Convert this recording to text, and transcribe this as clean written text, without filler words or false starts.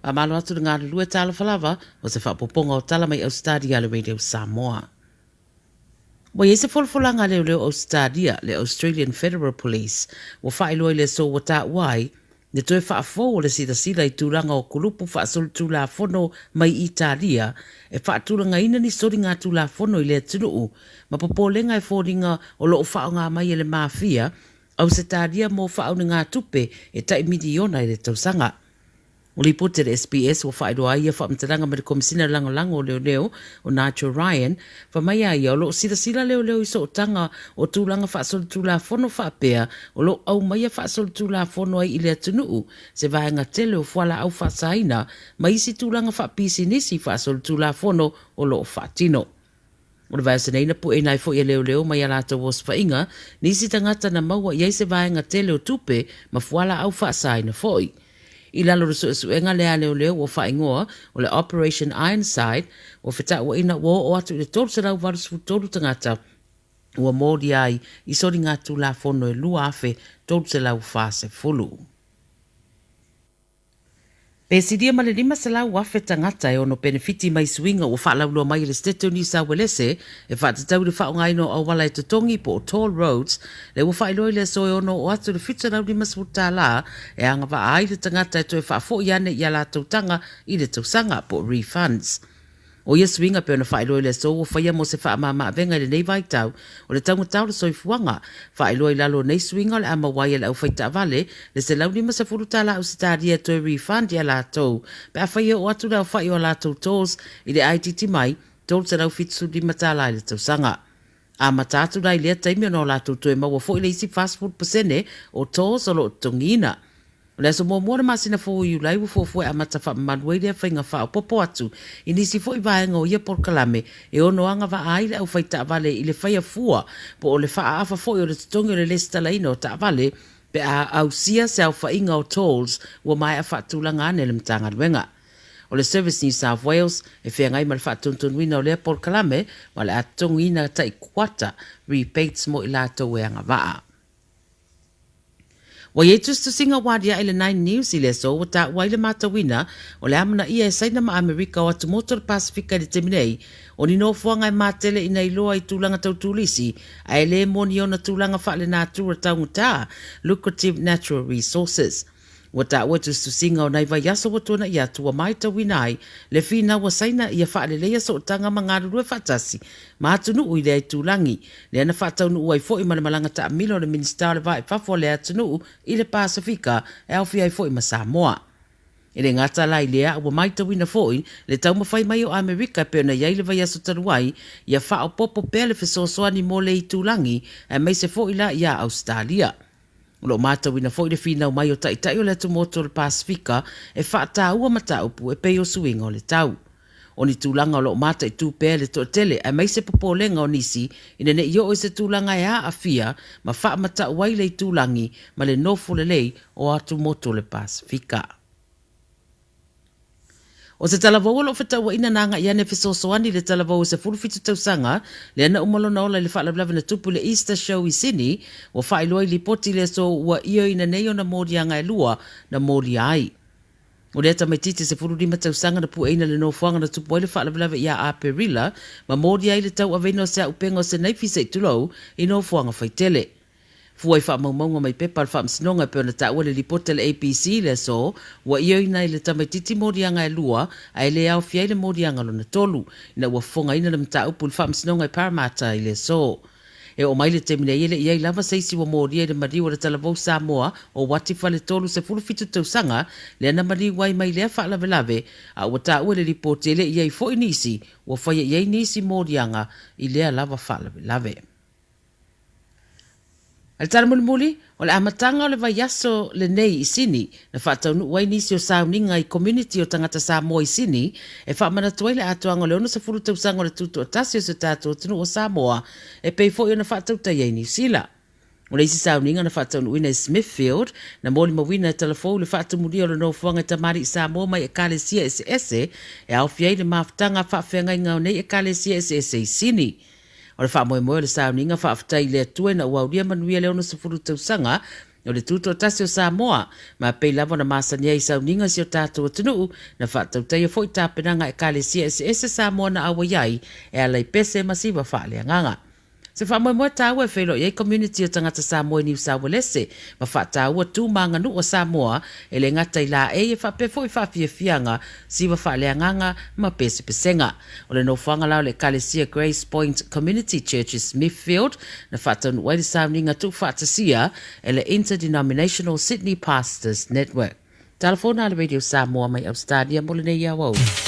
Faamalo atu le galulue talofa lava o se faaopoopoga o tala mai Ausetalia a le Radio Samoa. Ua i ai se folafolaga a leoleo Ausetalia, le Australian Federal Police, ua faailoa i le aso ua taua ai le toe faafou o le silasila i tulaga o kulupu faasolitulafono mai Italia e faatulagaina ni soligatulafono i le atunuu ma popolega e foliga o lo o faaaoga mai e le Mafia Ausetalia mo faaunegatupe e tai miliona i le tausaga. O lipoti a le SBS ua faailoa ai ia faamatalaga mai le Komesina Lagolago o Leoleo o Nigel Ryan, fai mai a ia o lo o silasila leoleo i sootaga o tulaga faasolitulafono faapea o lo o aumaia faasolitulafono ai i le atunuu se vaega tele o fualaau faasaina ma isi tulaga faapisinisi faasolitulafono o lo o faatino. O le vaiaso nei na pueina ai foi e leoleo mai a latou osofaiga nisi tagata na maua i ai se vaega tele o tupe ma fualaau faasaina foi. I lalo o le suesuega lea a leoleo ua faaigoa o le Operation Ironside, ua fetauaiina ua oo atu i le 383 tagata ua molia ai i soligatulafono e 2,340. Pe silia ma le 500,000 tagata e ono penefiti mai suiga ua faalauiloa mai e le Setete o Niu Sauelese e faatatau i le faaaogaina o auala e totogi po o toll roads, lea ua faailoa i le aso e ono oo atu i le $750 e agavaa ai le tagata e toe faafoi ane i a latou taga i le tausaga po o refunds. O ia suiga pei ona faailoa i le aso ua faia mo se faamama-avega i lenei vaitau o le taugata o le soifuaga. Faailoa i lalo o nei suiga o le a maua ai e le aufaitaavale le $150 Ausetalia e toe refund i a latou pe afai e oo atu le aofai o a latou tolls i le itiiti mai $375 i le tausaga. Amata atu la i lea taimi ona o latou toe maua foi le isi 40% o tolls o lo o totogiina. O le aso muamua o le masina fou o Iulai ua fuafua e amata faamamalu ai lea faiga faaopoopo atu i nisi foi vaega o ia polokalame e ono agavaa ai le aufai taavale i le faia fua po o le faaafa foi o le totogi o le lesitalaina o taavale pe a ausia se aofaiga o tolls ua maea faatulaga ane le Matagaluega o le Service New South Wales e feagai ma le faatonutonuina o lea polokalame ma o le a totogiina tai kuata rebates mo i latou e agavaa. Ua i ai tusitusiga ua aliae i le Nine News i le aso ua taua ai le matauina o le amanaia e Saina ma Amerika o atumotu o le Pasefika i le taimi nei o ni nofoaga e matele ina iloa i tulaga tau turisi ae le moni ona tulaga faalenatura taugata, lucrative natural resources. Ua taua i tusitusiga o nai vaiaso ua tuanai atu ua maitauina ai le finau a Saina ia faaleleia sootaga ma galulue faatasi ma atunuu i lea itulagi, lea na faataunuu ai foi ma le malaga taamilo a le Minisita o le Va i Fafo a lea atunuu i le Pasefika e aofia ai foi ma Samoa. E le gata la i lea, ua maitauina foi le taumafai mai o Amerika e pei ona i ai le vaiaso talu ai ia faaopoopo pea le fesoasoani mo le itulagi aemaise foi la ia Ausetalia. O lo o matauina foi le finau mai o taitai o le atumotu o le Pasefika e faataua mataupu e pei o suiga o le tau. O ni tulaga o lo o mataitu pea e le toatele aemaise popolega o nisi ina ne i oo i se tulaga e aafia ma faamatau ai le itulagi ma le nofo lelei o atumotu o le Pasefika. O se talavou o lo o fetauaiina na agai ane e fesoasoani i le talavou e 17 tausaga lea na uma lona ola i le faalavelave na tupu i le Easter Show i Sydney, ua faailoa i lipoti i le aso ua ioeina nei ona moliaga e lua na molia ai. O lea tamaitiiti 15 tausaga na pueina le nofoaga na tupu ai le faalavelave ia Aperila ma molia ai le tauaveina o se auupega o se naifi se i tulou i nofoaga faitele. Fua i faamaumauga mai pepa a le Faamasinoga e pei ona taua i le lipoti a le ABC i le aso, ua ioeina ai le tamaitiiti moliaga e lua ae le aofia ai le moliaga lona tolu, ina ua fofogaina le mataupu i le Faamasinoga i Parramatta i le aso. E oo mai le taimi nei e le i ai lava se isi ua molia i le maliu o le talavou Samoa o Wati Faletolu 17 tausaga lea na maliu ai mai lea faalavelave, a ua taua i le lipoti e le i ai foi nisi ua faia i ai nisi moliaga i lea lava faalavelave. A le tala mulimuli, o le amataga o le vaiaso lenei i Sini, na faataunuu ai nisi o sauniga i komuniti o tagata Samoa i Sini e faamanatu ai le atoaga o le 60 tausaga o le tutoatasi o si o tatou atunuu o Samoa e pei foi ona faatautai ai Niu Sila. O le isi sauniga na faataunuuina i Smithfield, na molimauina e Talafou le faatumulia o le nofoaga i tamalii Samoa mai Ekalesia eseese e aofia ai le mafutaga faafeagaiga o nei Ekalesia eseese i Sini. O le faamoemoe o le sauniga faafetai i le Atua ina ua aulia manuia le 60 tausaga O le Tutoatasi o Samoa, ma pei lava ona masani ai i sauniga si o tatou atunuu, na faatautaia foi tapenaga a Ekalesia eseese Samoa na auai ai e ala i pese ma siva faaleagaga. Se faamoemoe taua e feiloai ai community o tagata Samoa i Niu Sauelese ma faataua tu ma aganuu a Samoa e le gata i laei e faapea foi faafiafiaga, siva faaleagaga ma pesepesega. O le nofoaga la o le Ekalesia Grace Point Community Church i Smithfield na faataunuu ai le sauniga tuufaatasia e le Interdenominational Sydney Pastors Network. Tala fou na a le Radio Samoa mai Ausetalia mo lenei aoauli.